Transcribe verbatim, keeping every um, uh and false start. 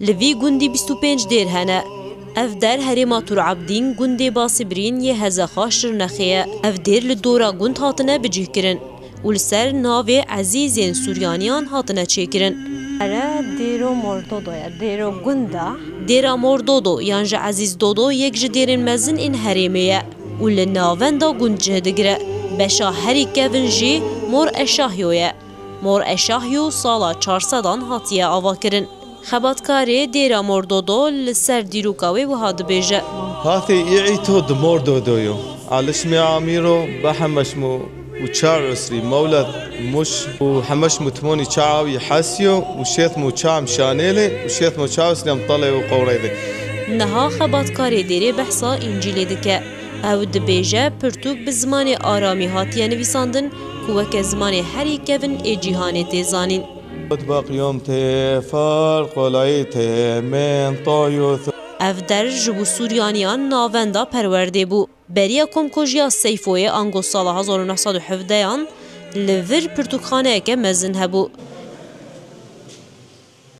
Li vî gundî bîst û pênc dêr hene. Ev der herêma Tur Abdîn, gundê Basîbrîn yê Hezexa Şirnexê ye. Ev dêr li dora gund hatine bicihkirin û li ser navê Ezîzên Suryaniyan hatine çêkirin. Ere dêro Mordodo ye, dêro gund e. Dêra Mordodo yan jî Ezîz Dodo yek ji dêrên mezin ên herêmê ye û li navenda gund cih digire. Beşa herî kevin jî Mor Eşahyo ye. Mor Eşahyo sala çar sedan hatiye avakirin. Xebatkarê dêra Mordodo li ser dîroka wê wiha dibêje. Hatê î îto di Mordodoyo. Alişmê amîro, behemeşmo û çar usrî mewled muş û hemeş mutmonî çaw yî hesiyo û şêt mu çam şanêlê û şêt mu çaw snem talê û qewreyde. Niha xebatkarê dêrê behsa Încîlê dike. Ew dibêje, pirtûk bi zimanê aramî hatiye nivîsandin ku weke zimanê herî kevin ê cîhanê tê zanîn. Baqiyom tê far qolayî tê men tayo. Ev der ji bo Suryaniyan navenda perwerdê bû. Beriya komkujiya Seyfoyê ango sala hezar û neh sed û hevdeyan li vir pirtûkxaneyeke mezin hebû.